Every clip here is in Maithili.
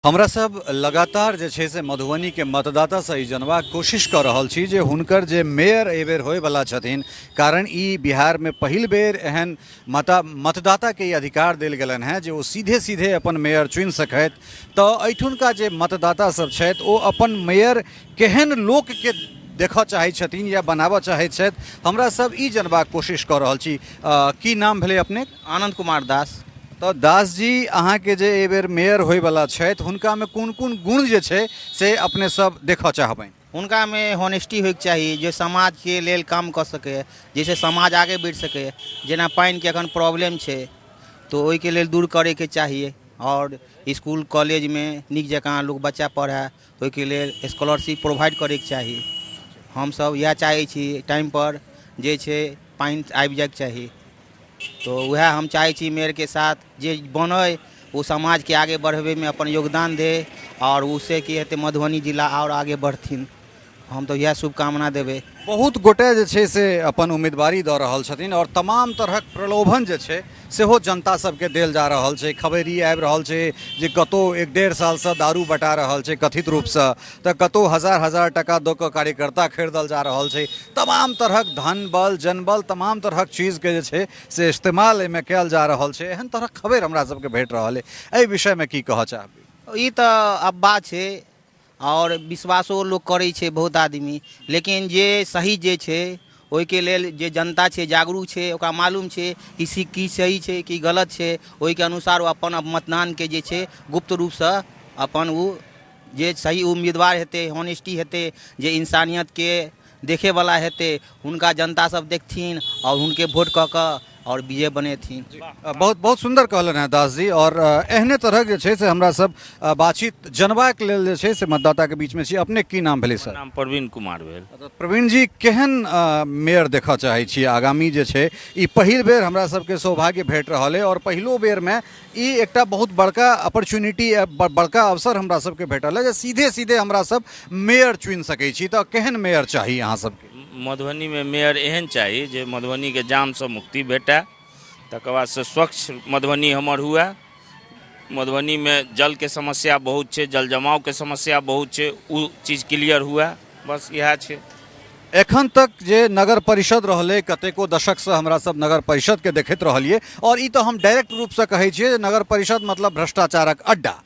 हमरा सब लगातार जे छै से मधुबनीके मतदातासँ ई जनबाक कोशिश कऽ रहल छी जे हुनकर जे मेयर एहिबेर होइवला छथिन, कारण ई बिहारमे पहिल बेर एहन मतदाताके ई अधिकार देल गेलनि हेँ जे ओ सीधे सीधे अपन मेयर चुनि सकथि। तऽ एहिठुनका जे मतदाता सब छथि ओ अपन मेयर केहन लोकके देखऽ चाहै छथिन या बनाबऽ चाहै छथि, हमरा सब ई जनबाक कोशिश कऽ रहल छी। की नाम भेलै अपने? आनंद कुमार दास। तऽ दास जी, अहाँके जे एहि बेर मेयर होइवला छथि हुनकामे कोन कोन गुण जे छै से अपने सब देखऽ चाहबनि? हुनकामे होनेस्टी होइके चाही, जे समाजके लेल काम कऽ सकै, जाहिसँ समाज आगे बढ़ि सकै। जेना पानिके एखन प्रॉब्लम छै तऽ ओहिके लेल दूर करैके चाही, आओर इसकुल कॉलेजमे नीक जकाँ लोक बच्चा पढ़ै ओहिके लेल स्कॉलरशिप प्रोवाइड करैके चाही। हमसब इएह चाहै छी, टाइमपर जे छै पानि आबि जाइके चाही। तऽ उएह हम चाहै छी, मेयरके साथ जे बनै ओ समाजके आगे बढ़बैमे अपन योगदान दै, आओर ओहिसँ की हेतै, मधुबनी जिला आओर आगे बढ़थिन। हम तऽ इएह शुभकामना देबै। बहुत गोटे जे छै से अपन उम्मीदवारी दऽ रहल छथिन आओर तमाम तरहक प्रलोभन जे छै सेहो जनता सबके देल जा रहल छै। खबरि ई आबि रहल छै जे कतहु 1-1.5 सालसँ दारू बटा रहल छै कथित रूपसँ, तऽ कतहु हजार हजार टाका दऽ कऽ कार्यकर्ता खरीदल जा रहल छै। तमाम तरहक धन बल जनबल तमाम तरहक चीजके जे छै से इस्तेमाल एहिमे कयल जा रहल छै, एहन तरहक खबरि हमरा सबके भेट रहल अइ। एहि विषयमे की कहऽ चाहबै? ई तऽ अफवाह छै, आओर विश्वासो लोक करै छै बहुत आदमी, लेकिन जे सही जे छै ओहिके लेल जे जनता छै जागरूक छै, ओकरा मालूम छै कि की सही छै की गलत छै। ओहिके अनुसार ओ अपन मतदानके जे छै गुप्त रूपसँ अपन ओ जे सही उम्मीदवार हेतै, होनेस्टी हेतै, जे इंसानियतके देखैवला हेतै, हुनका जनता सब देखथिन आओर हुनके वोट कऽ कऽ आओर विजय बनेथिन। बहुत बहुत सुन्दर कहलनि हेँ दास जी। आओर एहने तरहक जे छै से हमरा सब बातचीत जनबाक लेल जे छै से मतदाताके बीचमे छी। अपने की नाम भेलै सर? नाम प्रवीण कुमार भेल। प्रवीण जी, केहन मेयर देखऽ चाहै छी आगामी जे छै? ई पहिल बेर हमरा सबके सौभाग्य भेट रहल अइ आओर पहिलो बेरमे ई एकटा बहुत बड़का अपॉर्चुनिटी, बड़का अवसर हमरा सबके भेटल है जे सीधे सीधे हमरा सब मेयर चुनि सकै छी। तऽ केहन मेयर चाही अहाँ सबके? मधुबनीमे मेयर एहन चाही जे मधुबनीके जामसँ मुक्ति भेटए, तकर बादसँ स्वच्छ मधुबनी हमर हुए। मधुबनीमे जलके समस्या बहुत छै, जल जमावके समस्या बहुत छै, ओ चीज क्लियर हुए, बस इएह छै। एखन तक जे नगर परिषद रहलै, कतेको दशकसँ हमरा सब नगर परिषदके देखैत रहलियै, आओर ई तऽ हम डायरेक्ट रूपसँ कहै छियै जे नगर परिषद मतलब भ्रष्टाचारक अड्डा।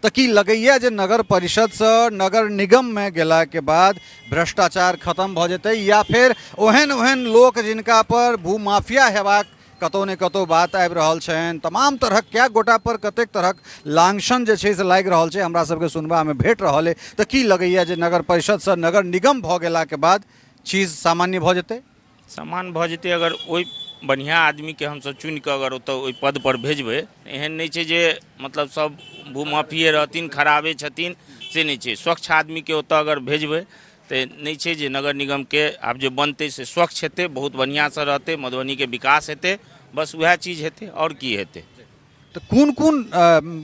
तऽ की लगैए जे नगर परिषदसँ नगर निगममे गेलाके बाद भ्रष्टाचार खतम भऽ जेतै, या फेर ओहन ओहन लोक जिनका पर भूमाफिया हेबाक कतहु ने कतहु बात आबि रहल छनि, तमाम तरहक कए गोटा पर कतेक तरहक लांछन जे छै से लागि रहल छै, हमरा सबके सुनबामे भेट रहल अइ, तऽ की लगैए जे नगर परिषदसँ नगर निगम भऽ गेलाके बाद चीज सामान्य भऽ जेतै? सामान्य भऽ जेतै अगर ओहि बढ़िआँ आदमीके हमसब चुनिकऽ अगर ओतऽ ओहि पदपर भेजबै। एहन नहि छै जे मतलब सब भूमाफिए रहथिन, खराबे छथिन, से नहि छै। स्वच्छ आदमीके ओतऽ अगर भेजबै तऽ नहि छै जे नगर निगमके आब जे बनतै से स्वच्छ हेतै, बहुत बढ़िआँसँ रहतै, मधुबनीके विकास हेतै, बस उएह चीज हेतै, आओर की हेतै। तऽ कोन कोन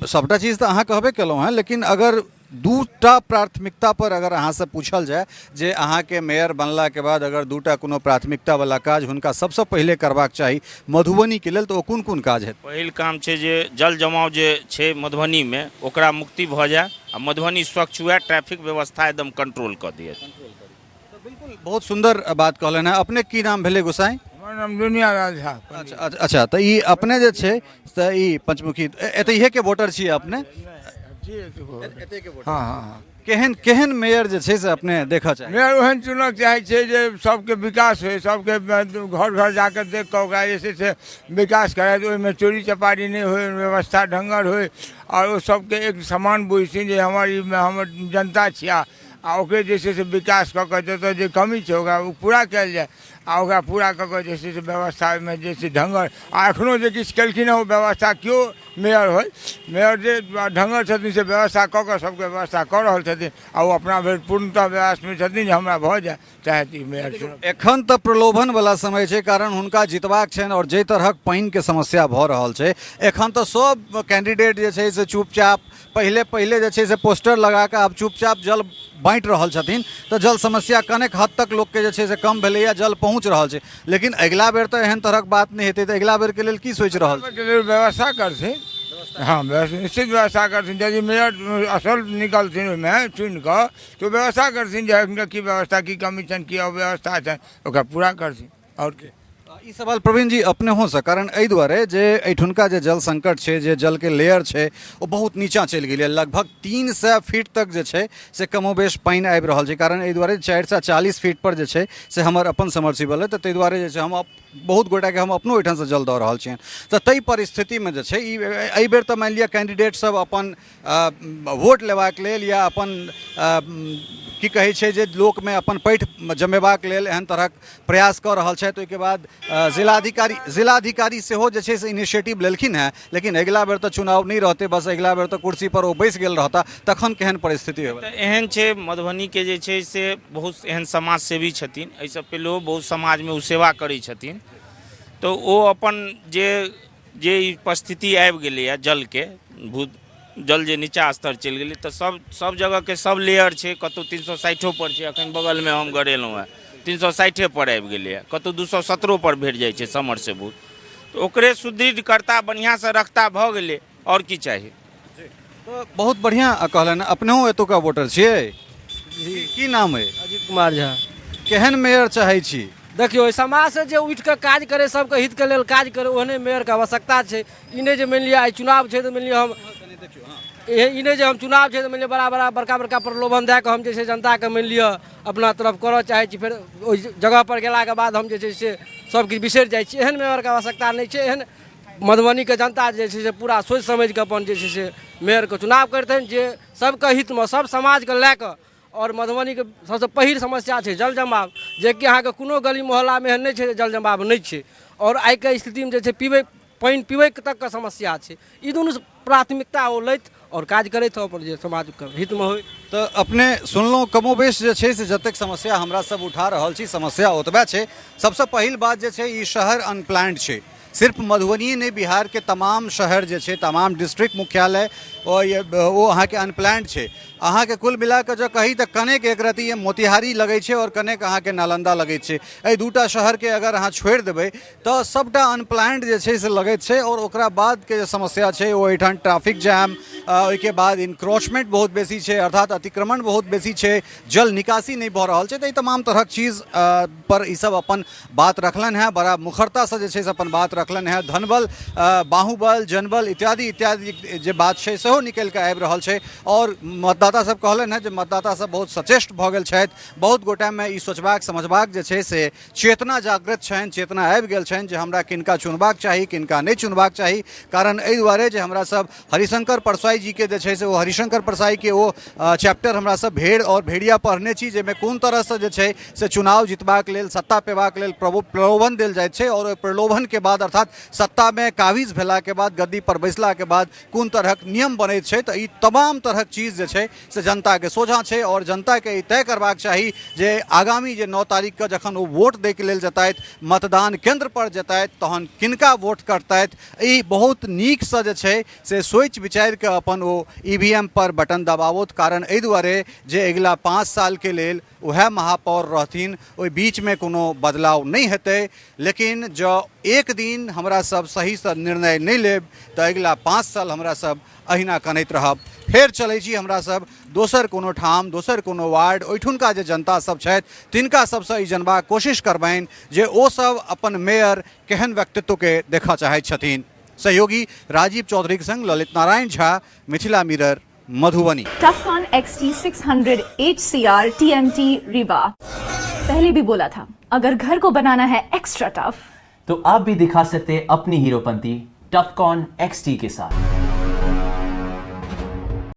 सभटा चीज तऽ अहाँ कहबे केलहुँ हेँ, लेकिन अगर दूटा प्राथमिकता पर अगर अहाँसँ पूछल जाय जे अहाँके मेयर बनलाके बाद अगर दूटा कोनो प्राथमिकतावला काज हुनका सबसँ पहिले करबाक चाही मधुबनीके लेल, तऽ ओ कोन कोन काज हेतै? पहिल काम छै जे जल जमाव जे छै मधुबनीमे ओकरा मुक्ति भऽ जाय आ मधुबनी स्वच्छ हुए, ट्रैफिक व्यवस्था एकदम कंट्रोल कऽ दिअ। बिल्कुल, बहुत सुन्दर बात कहलनि हेँ। अपने की नाम भेलै गोसाई? हमर नाम दुनिया लाल झा। अच्छा अच्छा, तऽ ई अपने जे छै से ई पंचमुखी एतहिएके वोटर छियै अपने? हँ हँ हँ। केहन केहन मेयर जे छै से अपने देखऽ चाही? मेयर ओहन चुनऽ चाहै छै जे सबके विकास होइ, सबके घर घर जाकऽ देख कऽ ओकरा जे छै से विकास कराय, ओहिमे चोरी चपारी नहि होइ, व्यवस्था ढङ्गर होइ, आओर ओ सबके एक समान बुझथिन जे हमर ई हमर जनता छिया, आ ओकरे जे छै से विकास कऽ कऽ जतऽ जे कमी छै ओकरा ओ पूरा कयल जाय, आ ओकरा पूरा कऽ कऽ जे छै से व्यवस्था ओहिमे जे छै ढङ्गर। आ एखनो जे किछु केलखिन हँ ओ व्यवस्था, केओ मेयर होइ, मेयर जे ढङ्गर छथिन से व्यवस्था कऽ कऽ सबके व्यवस्था कऽ रहल छथिन, आ ओ अपना भरि पूर्णतः प्रयासमे छथिन जे हमरा भऽ जाय चाहे ई मेयर चुनब। एखन तऽ प्रलोभन वाला समय छै, कारण हुनका जितबाक छनि, आओर जाहि तरहक पानिके समस्या भऽ रहल छै एखन तऽ सब कैंडिडेट जे छै से चुपचाप पहिले पहिले जे छै से पोस्टर लगा कऽ आब चुपचाप जल बाँटि रहल छथिन, तऽ जल समस्या कनेक हद तक लोकके जे छै से कम भेलैए, जल पहुँच रहल छै, लेकिन अगिला बेर तऽ एहन तरहक बात नहि हेतै, तऽ अगिला बेरके लेल की सोचि रहल छी? व्यवस्था करथिन, हँ, निश्चित व्यवस्था करथिन। यदि मेयर असल निकलथिन ओहिमे चुनि कऽ, तऽ ओ व्यवस्था करथिन जे हुनका की व्यवस्था, की कमी छनि, की अव्यवस्था छनि, ओकरा पूरा करथिन। आओर की? ई सवाल प्रवीण जी अपनेहोसँ, कारण एहि दुआरे जे एहिठुनका जे जल संकट छै, जे जलके लेयर छै, ओ बहुत नीचाँ चलि गेलैए। लगभग 300 फीट तक जे छै से कमोबेश पानि आबि रहल छै। कारण एहि दुआरे 440 फीट पर जे छै से हमर अपन समर्सिबल अइ, तऽ ताहि दुआरे जे छै हम बहुत गोटाके हम अपनो ओहिठामसँ जल दऽ रहल छियनि। तऽ ताहि परिस्थितिमे जे छै ई एहिबेर तऽ मानि लिअ कैंडिडेट सब अपन वोट लेबाक लेल या अपन की कहै छै जे लोकमे अपन पैठ जमेबाक लेल एहन तरहक प्रयास कऽ रहल छथि। ओहिके बाद जिलाधिकारी सेहो जे छै से इनिशिएटिव लेलखिन हेँ, लेकिन अगिला बेर तऽ चुनाव नहि रहतै, बस अगिला बेर तऽ कुर्सीपर ओ बैस गेल रहता, तखन केहन परिस्थिति होयत? तऽ एहन छै, मधुबनीके जे छै से बहुत एहन समाजसेवी छथिन, एहिसँ पहिलेहो बहुत समाजमे ओ सेवा करै छथिन। तऽ ओ अपन जे जे ई परिस्थिति आबि गेलैए जलके, भू जल जे नीचा स्तर चलि गेलै, तऽ सब सब जगहके सब लेयर छै। कतहु 360 पर छै, एखन बगलमे हम गरेलहुँ हेँ, 360 पर आबि गेलैए, कतहु 217 पर भेट जाइ छै समरसेबुल। तऽ ओकरे सुदृढ़ करता, बढ़िआँसँ रखता, भऽ गेलै, आओर की चाही? तऽ बहुत बढ़िआँ कहलनि। अपनहु एतुका वोटर छियै? की नाम अइ? अजीत कुमार झा। केहन मेयर चाहै छी? देखियौ, एहि समाजसँ जे उठि कऽ काज करै, सबके हितके लेल काज करै, ओहने मेयरके आवश्यकता छै। ई नहि जे मानि लिअ आइ चुनाव छै तऽ मानि लिअ हम ई नहि जे हम चुनाव छै तऽ मानि लिअ बड़ा बड़ा बड़का बड़का प्रलोभन दए कऽ हम जे छै जनताके मानि लिअ अपना तरफ करऽ चाहै छी, फेर ओहि जगहपर गेलाके बाद हम जे छै से सबकिछु बिसरि जाइ छी। एहन मेयरके आवश्यकता नहि छै। एहन मधुबनीके जनता जे छै से पूरा सोचि समझिकऽ अपन जे छै से मेयरके चुनाव करथिन, जे सबके हितमे, सब समाजके लए कऽ। आओर मधुबनीके सबसँ पहिल समस्या छै जल जमाव, जेकि अहाँके कोनो गली मोहल्लामे एहन नहि छै जे जल जमाव नहि छै। आओर आइके स्थितिमे जे छै पीबै पानि पीबैके तकके समस्या छै। ई दुनू प्राथमिकता ओ लैत आओर काज करैत अपन जे समाजके हितमे होइ। तऽ अपने सुनलहुँ, कमोबेश जे छै से जतेक समस्या हमरा सब उठा रहल छी, समस्या ओतबे छै। सबसँ पहिल बात जे छै, ई शहर अनप्लान्ड छै। सिर्फ मधुबनी नहि, बिहारके तमाम शहर जे छै, तमाम डिस्ट्रिक्ट मुख्यालय ओ अहाँके अनप्लान्ड छै। अहाँके कुल मिलाकऽ जँ कही तऽ कनेक एक रति मोतिहारी लगै छै आओर कनेक अहाँके नालन्दा लगै छै। एहि दूटा शहरके अगर अहाँ छोड़ि देबै तऽ सभटा अनप्लान्ड जे छै से लगैत छै। आओर ओकरा बादके जे समस्या छै ओ एहिठाम ट्रैफिक जाम, ओहिके बाद इनक्रोचमेंट बहुत बेसी छै, अर्थात अतिक्रमण बहुत बेसी छै, जल निकासी नहि भऽ रहल छै। तऽ ई तमाम तरहक चीज पर ईसभ अपन बात रखलनि हेँ, बड़ा मुखरतासँ जे छै से अपन बात रखलनि हेँ। धनबल, बाहुबल, जनबल इत्यादि इत्यादि जे बात छै सेहो निकलि कऽ आबि रहल छै। आओर मतदाता सब कहलनि हेँ जे मतदाता सब बहुत सचेष्ट भऽ गेल छथि, बहुत गोटामे ई सोचबाक समझबाक जे छै से चेतना जागृत छनि, चेतना आबि गेल छनि जे हमरा किनका चुनबाक चाही, किनका नहि चुनबाक चाही। कारण एहि दुआरे जे हमरा सब हरिशंकर परसाई जीके जे छै से ओ हरिशंकर परसाईके ओ चैप्टर हमरा सब भेड़ आओर भेड़िया पढ़ने छी, जाहिमे कोन तरहसँ जे छै से चुनाव जितबाक लेल, सत्ता पेबाक लेल प्रलोभन देल जाइत छै आओर ओहि प्रलोभनके बाद, अर्थात सत्तामे काबिज भेलाके बाद, गद्दी पर बैसलाके बाद कोन तरहक नियम बनैत छै। तऽ ई तमाम तरहक चीज जे छै से जनताके सोझाँ छै आओर जनताके ई तय करबाक चाही जे आगामी जे 9 तारीखके जखन ओ वोट दैके लेल जेतथि, मतदान केन्द्रपर जेतथि, तहन किनका वोट करतथि, ई बहुत नीकसँ जे छै से सोचि विचारि कऽ अपन ओ ई वी एम पर बटन दबाबथि। कारण एहि दुआरे जे अगिला 5 सालके लेल उएह महापौर रहथिन, ओहि बीचमे कोनो बदलाव नहि हेतै। लेकिन जँ एक दिन हमरा सब सहीसँ निर्णय नहि लेब तऽ अगिला 5 साल हमरा सब अहिना कनैत रहब। फेर चलै छी हमरा सब दोसर कोनो ठाम, दोसर कोनो वार्ड, ओहिठुनका जे जनता सब छथि तिनका सबसँ ई जनबाक कोशिश करबनि जे ओ सब अपन मेयर केहन व्यक्तित्वके देखऽ चाहैत छथिन। सहयोगी राजीव चौधरीके संग Lalit Narayan Jha, Mithila mirror, Madhubani. Tufcon XT600 HCR TMT Rewa। पहले भी बोला था, अगर घर को बनाना है एक्स्ट्रा टफ तो आप भी दिखा सकते हैं अपनी हीरोपंती टफकॉन XT के साथ।